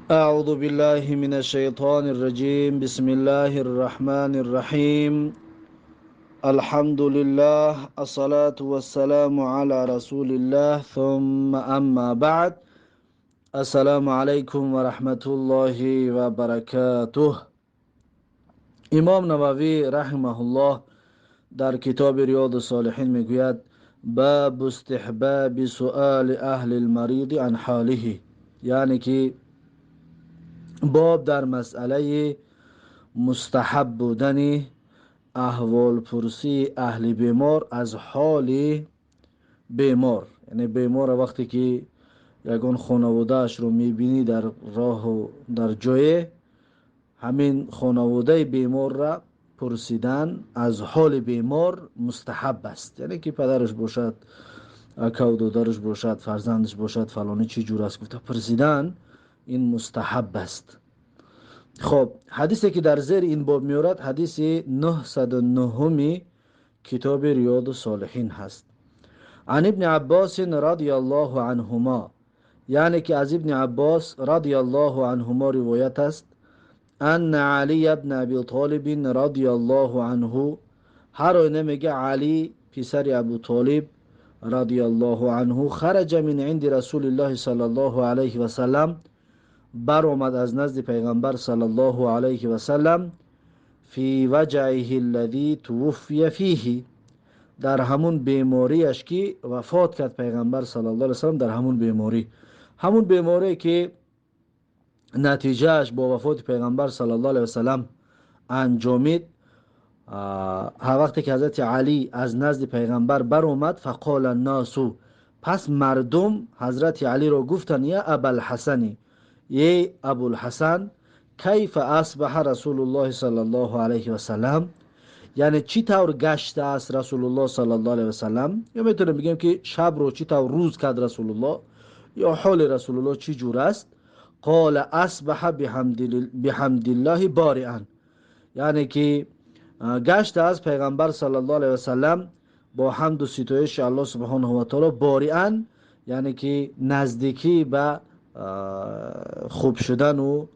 أعوذ بالله من الشيطان الرجيم. بسم الله الرحمن الرحيم. الحمد لله، الصلاة والسلام على رسول الله، ثم أما بعد. السلام عليكم ورحمة الله وبركاته. Имом Нававӣ раҳимаҳуллоҳ дар китоби Риёду Солиҳин мегӯяд: باب استحباب سؤال أهل المريض عن حاله. Яъне ки боб дар масъалаи мустаҳаб будани аҳволпурсии аҳли бемор аз ҳоли бемор. Яъне беморро вақте ки ягон хонаводаашро мебинӣ дар роҳу дар ҷое, ҳамин хонаводаи беморра пурсидан аз ҳоли бемор мустаҳаб аст. Яъне ки падараш бошад, акаву додараш бошад, фарзандаш бошад, фалонӣ чӣ ҷур аст гуфта пурсидан ин мустаҳаб аст. Хоб, ҳадисе ки дар зери ин боб меорад, ҳадиси 909-уми китоби Риёду Солиҳин ҳаст. عن ابن عباس رضي الله عنهما, яъне ки аз Ибни Аббос رضي الله عنهما ривоят аст: أن علي بن أبي طالب رضي الله عنه, ҳар оина мега, Алӣ писари Абу Толиб رضي الله عنه, خرج من عند رسول الله صلى الله عليه وسلم, баромад аз назди пайғамбар صلى الله عليه وسلم, في وجعه الذي توفي فيه, дар ҳамун бемориаш ки вафот кард пайғамбар صلى الله عليه وسلم. Дар ҳамун беморӣ, ҳамун беморие ки натиҷааш бо вафоти пайғамбар صلى الله عليه وسلم анҷомид. Ҳар вақте ки ҳазрати Алӣ аз назди пайғамбар баромад, فقال الناس, пас мардум ҳазрати Алиро гуфтанд: يا أبا الحسن, ей Абулҳасан, كيف أصبح رسول الله صلى الله عليه وسلم? Яъне чӣ тавр гаштааст Расулуллоҳ صلى الله عليه وسلم? Ё метавонем бигӯем ки шабро чӣ тавр рӯз кард Расулуллоҳ, ё ҳоли Расулуллоҳ чӣ ҷур аст? قال أصبح بحمد الله بريئا, яъне ки гаштааст пайғамбар صلى الله عليه وسلم бо ҳамду ситоиши Аллоҳ سبحانه وتعالى, بريئا, яъне ки наздикӣ ба хуб шудану,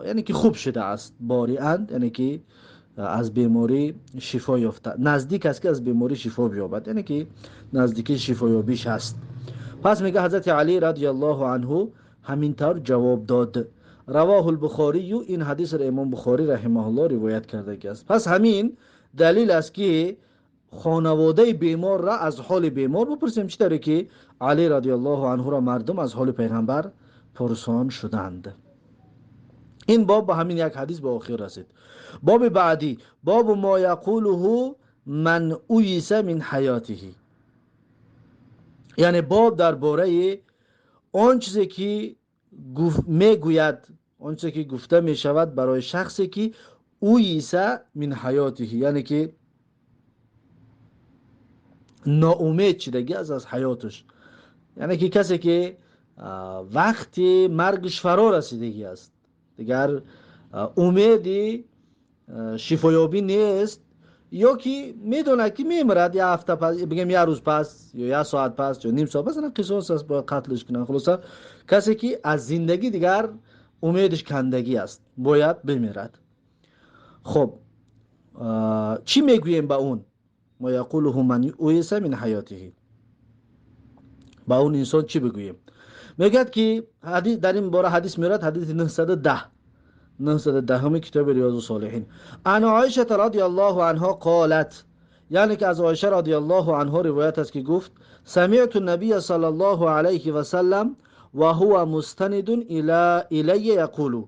яъне ки хуб шудааст. بريئا, яъне ки аз беморӣ шифо ёфта, наздик аст ки аз беморӣ шифо биёбад, яъне ки наздикии шифоёбиш ҳаст. Пас мега, ҳазрати Алӣ رضي الله عنه ҳамин тавр ҷавоб дод. رواه البخاري, ин ҳадисро имом Бухорӣ رحمه الله ривоят кардагӣ аст. Пас ҳамин далил аст ки хонаводаи беморра аз ҳоли бемор бипурсем, чӣ тавре ки Алӣ رضي الله عنه ро мардум аз ҳоли пайғамбар пурсон шуданд. Ин боб ба ҳамин як ҳадис ба охир расид. Боби баъдӣ: باب ما يقوله من أيس من حياته. Яъне боб дар бораи он чизе ки мегӯяд, он чизе ки гуфта мешавад барои шахсе ки أيس من حياته, яъне ки ноумед шидагӣ аст аз ҳаёташ, яъне ки касе ки вақти маргаш фаро расидагӣ аст, дигар умеди шифоёбӣ нест, ё ки медонад ки мемирад, як ҳафта пас, бигем, як рӯз пас, ё як соат пас, ё ним соат пас, қисос аст, бояд қатлш кунанд. Хулоса, касе ки аз зиндагӣ дигар умедаш кандагӣ аст, бояд бимирад. Хуб, чӣ мегӯем ба он? ما يقوله من أيس من حياته. Ба он инсон чӣ бигӯем? Мегӯяд ки дар ин бора ҳадис меорад, ҳадиси 910, 910-уми китоби Риёзу Солиҳин. عن عائشة رضي الله عنها قالت, яъне ки аз Оиша رضي الله عنها ривоят аст ки гуфт: سمعت النبي صلى الله عليه وسلم وهو مستند إلي يقول,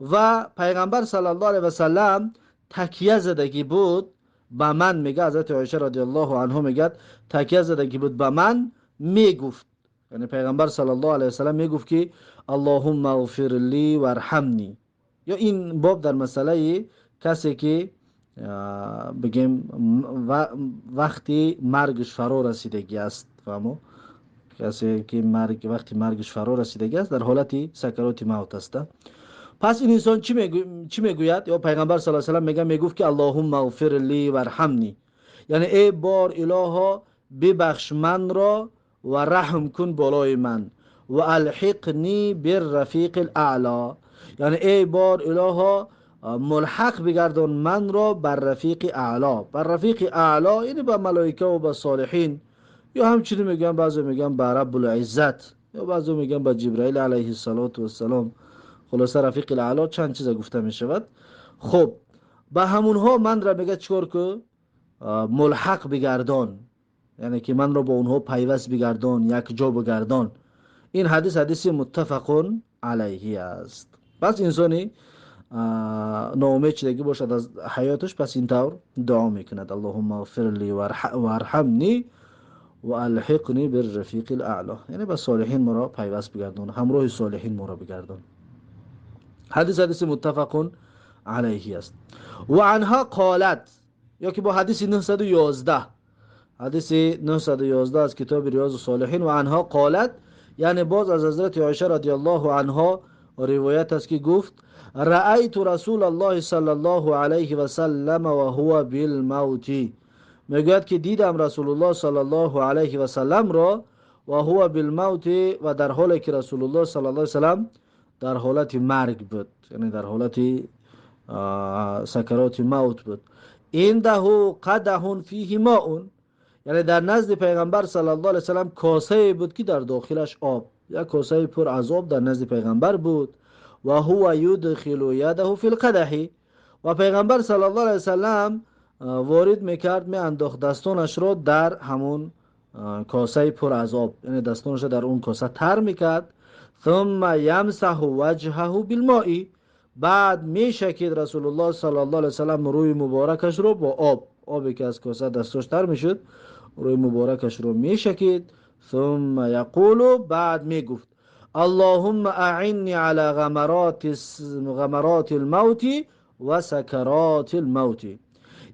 ва пайғамбар صلى الله عليه وسلم такя задагӣ буд ба ман. Мега, ҳазрати Оиша رضي الله عنها мегӯяд, такя задагӣ буд ба ман, мегуфт, яъне пайғамбар صلى الله عليه وسلم мегуфт ки اللهم اغفر لي وارحمني. Ё ин боб дар масъалаи касе ки, бигем, вақти маргаш фаро расидагӣ аст. Фаҳмо, касе ки вақти маргаш фаро расидагӣ аст, дар ҳолати сакароти мавт аст. Пас ин инсон чӣ мегӯяд? Ё пайғамбар صلى سلам мега, мегуфт ки اللهم اغفر لي وارحمني, яъне эй бор илоҳо, бибахш манро ва раҳм кун болои ман, وألحقني بالرفيق الأعلى. یعنی ای بار الها ملحق بگردان من را بر رفیق اعلا. بر رفیق اعلا یعنی به ملائکه و به صالحین، یا همچنین میگن بعضی میگن به رب العزت، یا بعضی میگن به جبرائیل علیه السلام. خلاصه رفیق الاعلا چند چیز گفته میشود. خب به همونها من را میگه چیکار کو؟ ملحق بگردان، یعنی که من را با اونها پیوست بگردان، یک جا بگردان. این حدیث حدیث متفق علیه است. پس انسانی ناامید شدگی باشد از حیاتش، پس اینطور دعا میکند: اللهم اغفر لی وارحمنی و الحقنی بالرفیق الاعلی. یعنی به صالحین مرا پیوست بگردان، همراه صالحین مرا بگردان. حدیث حدیث متفق علیه است. و عنها قالت، یا که با حدیث 911، حدیث 911 از کتاب ریاض الصالحین. و عنها قالت، یعنی باز از حضرت عایشه رضی الله عنها روایت است که گفت: رأیت رسول الله صلی الله علیه و سلم و هو بالموت. میگوید که دیدم رسول الله صلی الله علیه و سلم را، و هو بالموت، و در حالی که رسول الله صلی الله علیه و سلم در حالت مرگ بود، یعنی در حالت سکرات موت بود. عنده قدح فیه ماء، یعنی در نزد پیغمبر صلی الله علیه و سلم کاسه بود که در داخلش آب، یک کاسه پر از آب در نزد پیغمبر بود. و هو یدخل یده فی القدح، و پیغمبر صلی الله علیه و سلم وارد میکرد، می انداخت دستانش را در همون کاسه پر از آب، یعنی دستانش را در اون کاسه تر میکرد. ثم یمسح وجهه بالماء، بعد میشکید رسول الله صلی الله علیه و سلم روی مبارکش رو با آب، آبی که از کاسه دستاش تر میشد روی مبارکش رو میشکید. ثم یقول، بعد میگفت: اللهم اعنی علی غمرات الموت و سکرات الموت.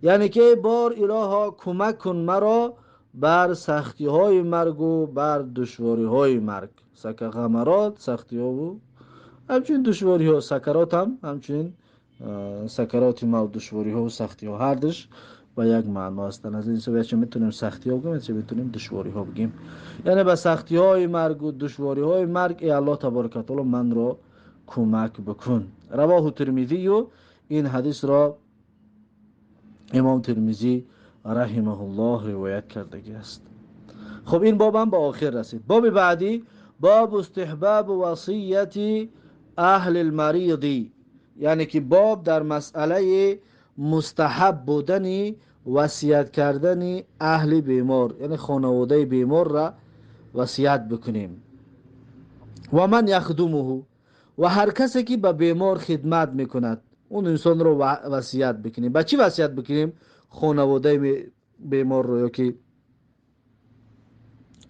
یعنی که بار الها کمک کن مرا بر سختی های مرگ و بر دشواری های مرگ. غمرات سختی ها و همچنین دشواری ها، سکرات هم همچنین سکرات موت، دشواری ها و سختی ها هر دوش با یک معنا هستند. از این سو چه میتونیم سختی ها بگیم، چه میتونیم دشواری ها بگیم. یعنی به سختی های مرگ و دشواری های مرگ ای الله تبارک و تعالی من را کمک بکن. رواه ترمذی، این حدیث را امام ترمذی رحمه الله روایت کرده است. خب این باب هم به آخر رسید. باب بعدی باب استحباب وصیت اهل المریض، یعنی که باب در مسئله مستحب بودن وصیت کردن اهل بیمار، یعنی خانواده بیمار را وصیت بکنیم. و من یخدمه، و هر کسی که به بیمار خدمت میکند اون انسان رو وصیت بکنیم. به چی وصیت بکنیم؟ خانواده بیمار رو، یا که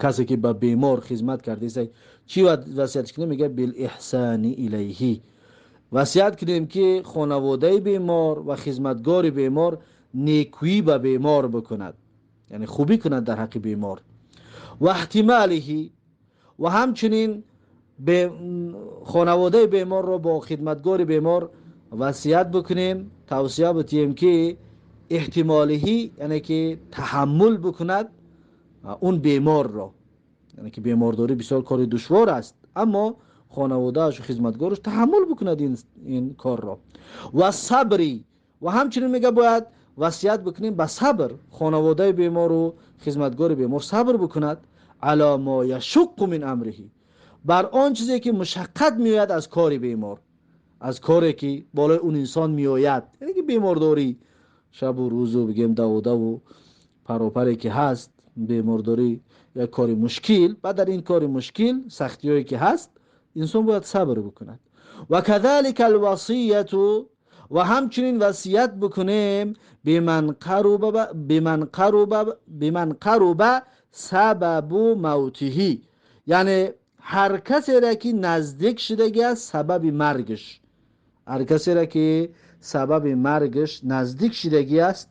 کسی که به بیمار خدمت کرده است چی وصیت کنیم؟ میگه بالاحسان الیه، وصیت کنیم که خانواده بیمار و خدمتگار بیمار نیکویی به بیمار بکند، یعنی خوبی کند در حق بیمار. و احتماله، و همچنین به خانواده بیمار رو با خدمتگار بیمار وصیت بکنیم، توصیه بتیم که احتمالهی، یعنی که تحمل بکند اون بیمار را، یعنی که بیمارداری بسیار کار دشوار است، اما خانواده‌اش و خدمتگارش تحمل بکند این کار را. و صبری، و همچنین میگه باید وصیت بکنیم به صبر، خانواده بیمار و خدمتگار بیمار صبر بکند. علی ما یشق من امره، بر آن چیزی که مشقت میآید از کار بیمار، از کاری که بالای اون انسان میآید، یعنی که بیمارداری شب و روز و بگیم دو و پروپری که هست، بیمارداری یک کار مشکل، بعد در این کار مشکل سختیایی که هست انسان باید صبر بکند. و کذالک الوصیت، و همچنین وصیت بکنیم بمن قرب سبب موته، یعنی هر کسی را که نزدیک شدگی است سبب مرگش، هر کسی را که سبب مرگش نزدیک شدگی است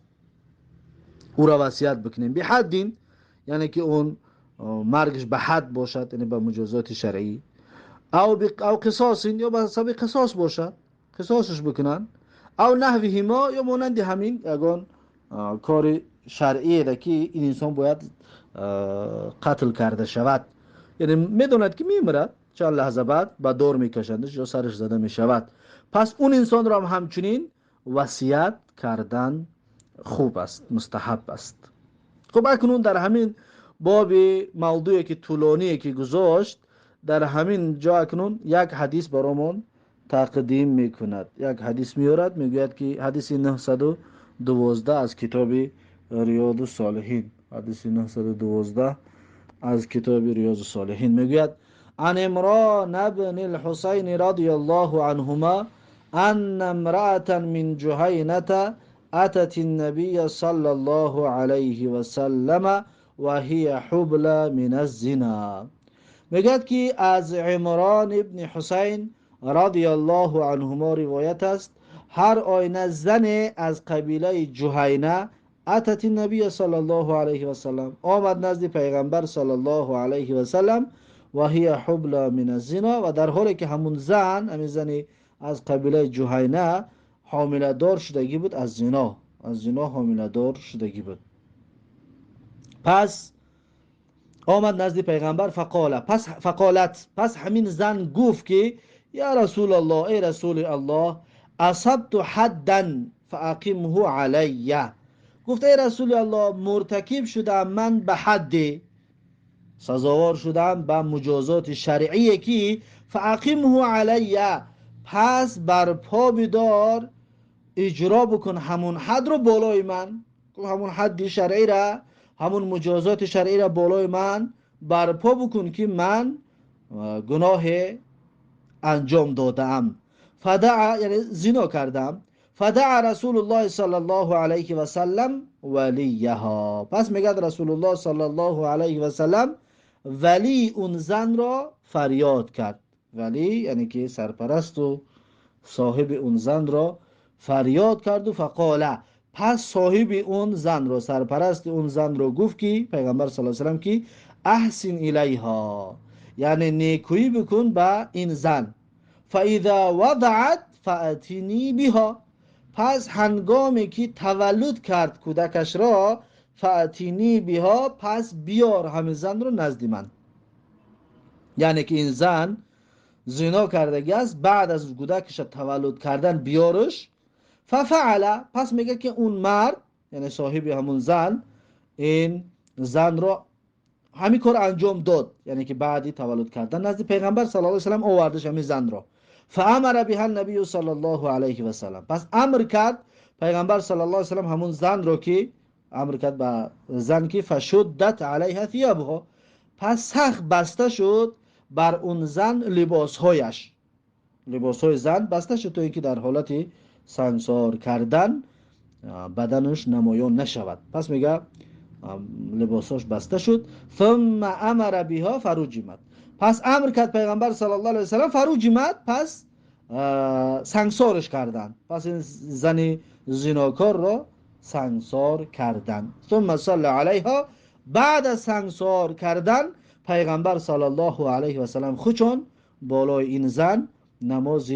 او را وصیت بکنیم. به حد، یعنی که اون مرگش به حد باشد، یعنی به مجازات شرعی، او قصاص، یا به سبب قصاص باشد، قصاصش بکنن، او نحوهما، یا مانند همین یگان کار شرعی را که این انسان باید قتل کرده شود، یعنی میدوند که میمرد. Чанд лаҳза баъд ба дор мекашандаш ё сараш зада мешавад. Пас он инсонро ҳам ҳамчунин васият кардан хуб аст, мустаҳаб аст. Хуб, акнун дар ҳамин боби мавзӯе ки тӯлоние ки гузошт, дар ҳамин ҷо акнун як ҳадис баромон тақдим мекунад. Як ҳадис меорад, мегӯяд ки ҳадиси 912 аз китоби Риёду Солиҳин, ҳадиси 912 аз китоби Риёзу Солиҳин мегӯяд: عن عمران بن الحسين رضي الله عنهما أن امرأة من جهينة أتت النبي صلى الله عليه وسلم وهي حبلى من الزنا. میگوید که از عمران ابن حسین رضی الله عنهما روایت است، هر آینه زن از قبیله جهینه اتت النبی صلی الله علیه و سلم، آمد نزد پیغمبر صلی الله علیه و سلم، و هی حبلى من الزنا، و در حالی که همون زن، همین زنی از قبیله جهینه حامله دار شدگی بود از زنا، از زنا حامله دار شدگی بود. پس آمد نزد پیغمبر، فقال، پس فقالت، پس همین زن گفت که یا رسول الله، ای رسول الله، اصبت حدا فاقمه علی. گفت ای رسول الله، مرتکب شدم من به حدی، سزاوار شدم به مجازات شرعی که فاقمه علی، پس برپا بدار، اجرا بکن همون حد رو بالای من، همون حد شرعی را، همون مجازات شرعی را بالای من برپا بکن که من گناه انجام دادم. فدعا، یعنی زنا کردم. فدعا رسول الله صلی الله علیه و سلم ولیها. پس میگه رسول الله صلی الله علیه و سلم ولی اون زن را فریاد کرد. ولی یعنی که سرپرست و صاحب اون زن را فریاد کرد و فقاله، پس صاحب اون زن را، سرپرست اون زن را گفت که پیغمبر صلی الله علیه و سلم که احسن الیها، یعنی نیکویی بکن به این زن. فاذا وضعت فاتنی بها، پس هنگامی که تولد کرد کودکش را، فاتنی بها، پس بیار همین زن رو نزد من. یعنی که این زن زنا کردگی است، بعد از کودکش تولد کردن بیارش. ففعل، پس میگه که اون مرد یعنی صاحب همون زن این زن را همین کار انجام داد، یعنی که بعدی تولد کردن نزد پیغمبر صلی الله علیه و سلم آوردش همین زن را. فامر بها النبی صلی الله علیه و سلم، پس امر کرد پیغمبر صلی الله علیه و سلم همون زن را که امر کرد به زن که فشدت علیها ثیابها، پس سخت بسته شد بر اون زن لباسهایش، لباسهای زن بسته شد تا اینکه در حالت سنگسار کردن بدنش نمایان نشود. پس میگه لباساش بسته شد. ثم امر بها فرجمت، پس امر کرد پیغمبر صلی الله علیه و سلم فرجمت، پس سنگسارش کردن، پس این زن زناکار را سنگسار کردن. ثم صلی علیها، بعد از سنگسار کردن پیغمبر صلی الله علیه و سلم خودشون بالای این زن نماز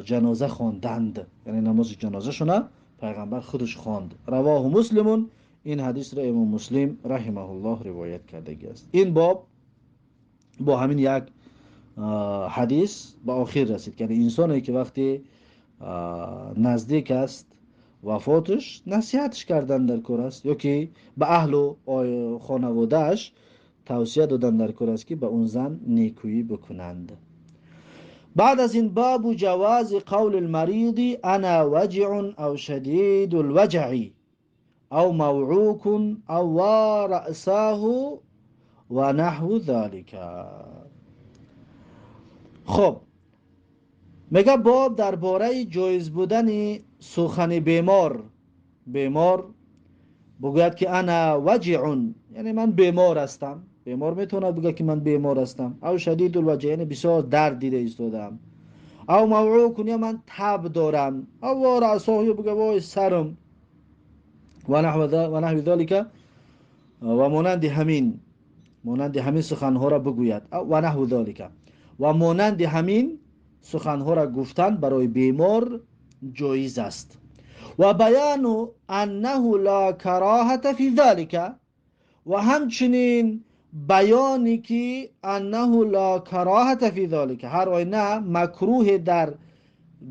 جنازه خواندند، یعنی نماز جنازه شونه پیغمبر خودش خواند. رواه مسلمون، این حدیث را امام مسلم رحمه الله روایت کرده است. این باب با همین یک حدیث به آخر رسید. یعنی انسانی که وقتی نزدیک است وفاتش، نصیحتش کردن در کار است، یا که به اهل و خانوادهش توصیه دادن در کار است که به اون زن نیکویی بکنند. بعد از این باب جواز قول المریض انا وجع او شدید الوجع او موعوک او رأساه و نحو ذلك. خب میگه باب درباره جایز بودن سخن بیمار. بیمار بگوید که انا وجع، یعنی من بیمار هستم. بیمار میتونه بگه که من بیمار هستم. او شدید الوجع، یعنی بسیار درد دیده ایستادم. او موعوک، یا من تب دارم. او رأسه، یا بگه وای سرم. و نحو ذلك، و مانند همین، مانند همین سخنها را بگوید. و نحو ذلك، و مانند همین سخنها را گفتن برای بیمار جایز است. و بیان انه لا کراهة فی ذلك، و همچنین بیانی که انه لا کراهت فی ذلک، هر آینه مکروه در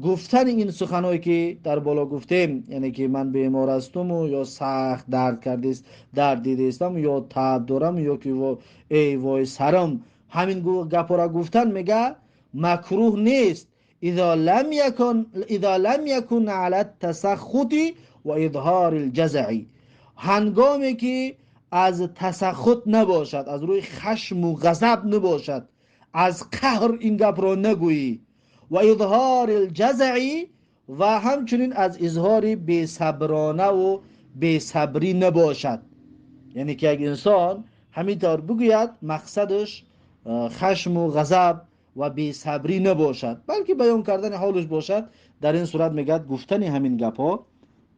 گفتن این سخنهایی که در بالا گفتیم، یعنی که من بیمار هستم و یا سخت درد کرده است، درد دیده استم، یا تب دارم، یا که ای وای سرم، همین گپ را گفتن میگه مکروه نیست. اذا لم یکن علی التسخط و اظهار الجزع، هنگامی که از تسخط نباشد، از روی خشم و غضب نباشد، از قهر این گپ را نگویی، و اظهار الجزع، و همچنین از اظهار بی‌صبرانه و بی‌صبری نباشد. یعنی که یک انسان همینطور بگوید مقصدش خشم و غضب و بی‌صبری نباشد، بلکه بیان کردن حالش باشد، در این صورت میگد گفتن همین گپا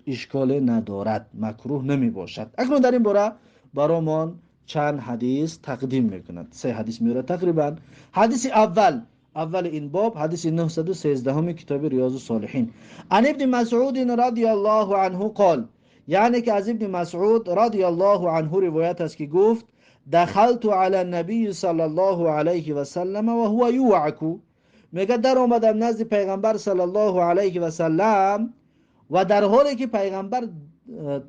اشکال ندارد، مکروه نمی باشد. اکنون در این باره برامان چند حدیث تقدیم میکند، سه حدیث میاره تقریبا. حدیث اول این باب، حدیث 913 کتاب ریاض الصالحین، عن ابن مسعود رضی الله عنه قال، یعنی که از ابن مسعود رضی الله عنه روایت است که گفت دخلت علی النبی صلی الله علیه و سلم و هو یوعک، میگه در آمدم نزد پیغمبر صلی الله علیه و سلم و در حالی که پیغمبر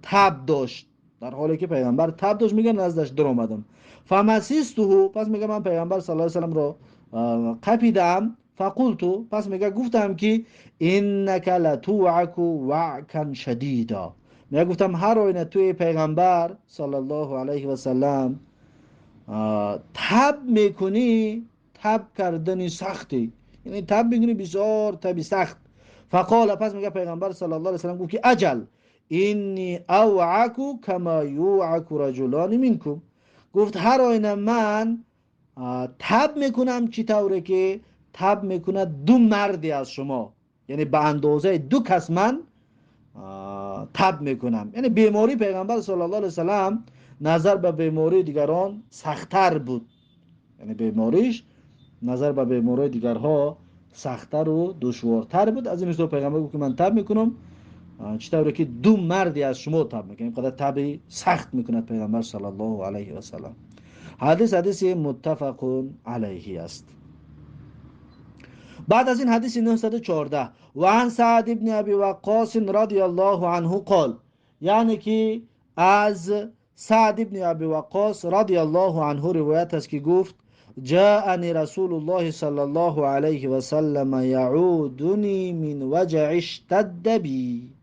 تب داشت، در حالی که پیغمبر تب داشت میگه نزدش در آمدم. فمسسته، پس میگه من پیغمبر صلی الله علیه و سلم را قپیدم. فقلت، پس میگه گفتم که انک لتوعک وعکا شدیدا، میگه گفتم هر آینه توی پیغمبر صلی الله علیه و سلم تب میکنی، تب کردنی سختی، یعنی تب میکنی بسیار تبی سخت. فقال، پس میگه پیغمبر صلی الله علیه و سلم گفت که اجل انی اوعک کما یوعک رجلان منکم، گفت هر آینه من تب میکنم چی طوره که تب میکند دو مردی از شما، یعنی به اندازه دو کس من تب میکنم. یعنی بیماری پیغمبر صلی الله علیه و سلم نظر به بیماری دیگران سختتر بود، یعنی بیماریش نظر به بیماری دیگرها سختتر و دشوارتر بود. از این حساب پیغمبر گفت که من تب میکنم چی طوره که دو مردی از شما تب میکنم، اینقدر تب سخت میکند پیغمبر صلی الله علیه و سلم. حدیث متفق علیه است. بعد از این حدیث 914، و عن سعد ابن ابی وقاص رضی الله عنه قال، یعنی که از سعد ابن ابی وقاص رضی الله عنه روایت است که گفت جاءنی رسول الله صلی الله علیه و سلم یعودنی من وجع اشتد بی،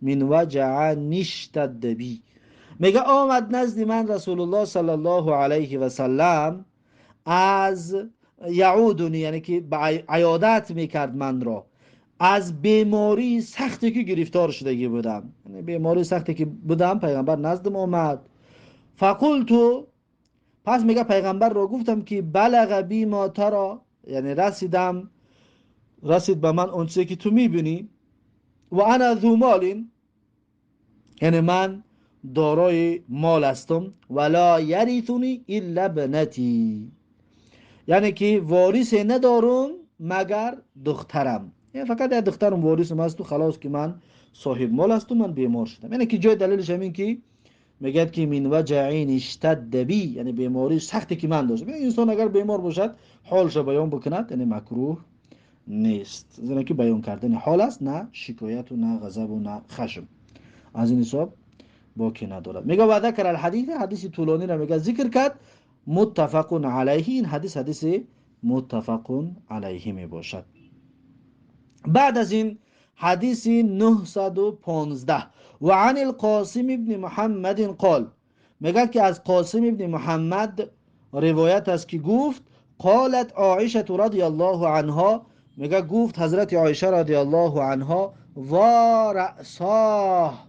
من وجع اشتد بی، میگه آمد نزد من رسول الله صلی الله علیه و سلم از یعودنی، یعنی که عیادت میکرد من را از بیماری سختی که گرفتار شدگی بودم، یعنی بیماری سختی که بودم پیغمبر نزدم آمد. فقلت، پس میگه پیغمبر را گفتم که بلغ بی ما ترا، یعنی رسید به من اون چیزی که تو میبینی، و انا ذو مال، یعنی من دارای مال هستم، ولا یرثنی الا ابنتی، یعنی که وارث ندارم مگر دخترم، یعنی فقط یک دخترم وارثم است و خلاص که من صاحب مال هستم، من بیمار شدم. یعنی که جای دلیلش همین که میگه که من وجعین اشتد بی، یعنی بیماری سختی که من داشتم. یعنی انسان اگر بیمار باشد حالش بیان بکند یعنی مکروه نیست، زیرا که بیان کردن حال است، نه شکایت و نه غضب و نه خشم، از این حساب باکی ندارد. میگه و ذکر الحدیث، حدیث طولانی را میگه ذکر کرد، متفق علیه، این حدیث حدیث متفق علیه می باشد. بعد از این حدیث 915، و عن القاسم ابن محمد قال، میگه که از قاسم ابن محمد روایت است که گفت قالت عایشه رضی الله عنها، میگه گفت حضرت عایشه رضی الله عنها و رأساه،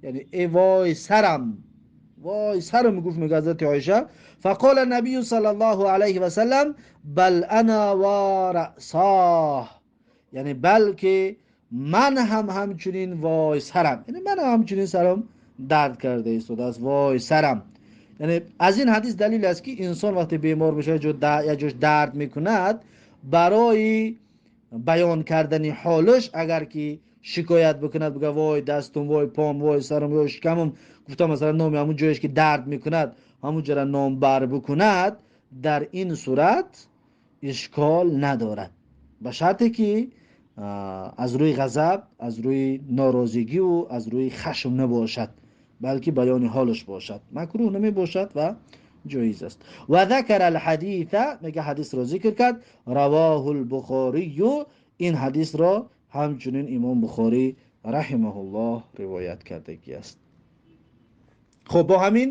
یعنی ای وای سرم، وای سرم گفت میگه حضرت عایشه. فقال النبی صلی الله علیه و سلم بل انا و رأساه، یعنی بلکه من هم همچنین وای سرم، یعنی من هم همچنین سرم درد کرده ایستاده است، وای سرم. یعنی از این حدیث دلیل است که انسان وقتی بیمار بشه یا جوش درد میکند، برای بیان کردن حالش اگر که شکایت بکند، بگه وای دستم، وای پام، وای سرم، وای شکمم، گفتم مثلا نام همون جایش که درد میکند، ҳамунҷора номбар бикунад, дар ин сурат ишкол надорад, ба шарте ки аз рӯи ғазаб, аз рӯи норозигиву аз рӯи хашм набошад, балки баёни ҳолаш бошад, макрӯҳ намебошад ва ҷоиз аст. Ва закара алҳадиса, мега ҳадисро зикр кард, равоҳу лбухорию, ин ҳадисро ҳамчунин имом Бухорӣ раҳимаҳуллоҳ ривоят кардагӣ аст. Хуб, бо ҳамин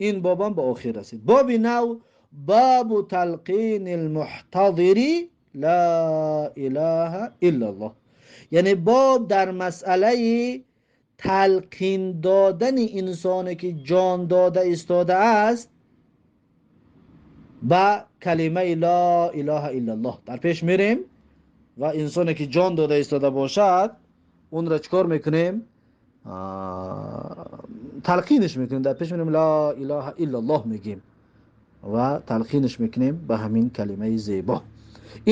ин бобам ба охир расид. Боби нав: бабу талқини лмуҳтадири ла илаҳа иллаллоҳ, яъне боб дар масъалаи талқин додани инсоне ки ҷон дода истодааст ба калимаи ла илаҳа иллаллоҳ. Дар пеш мерем ва инсоне ки ҷон дода истода бошад, онро чӣ кор мекунем? Талқинаш мекунем. Дар пеш мерем, ла илаҳа иллаллоҳ мегӯем ва талқинаш мекунем ба ҳамин калимаи зебо.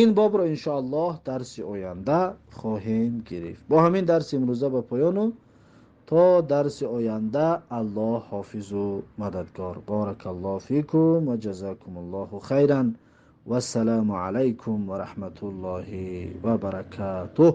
Ин бобро иншоаллоҳ дарси оянда хоҳем гирифт. Бо ҳамин дарси имрӯза ба поёну то дарси оянда Аллоҳ ҳофизу мададгор. Баракаллоҳу фикум ва ҷазакумуллоҳу хайран. Вассалому алайкум ва раҳматуллоҳи ва баракатуҳ.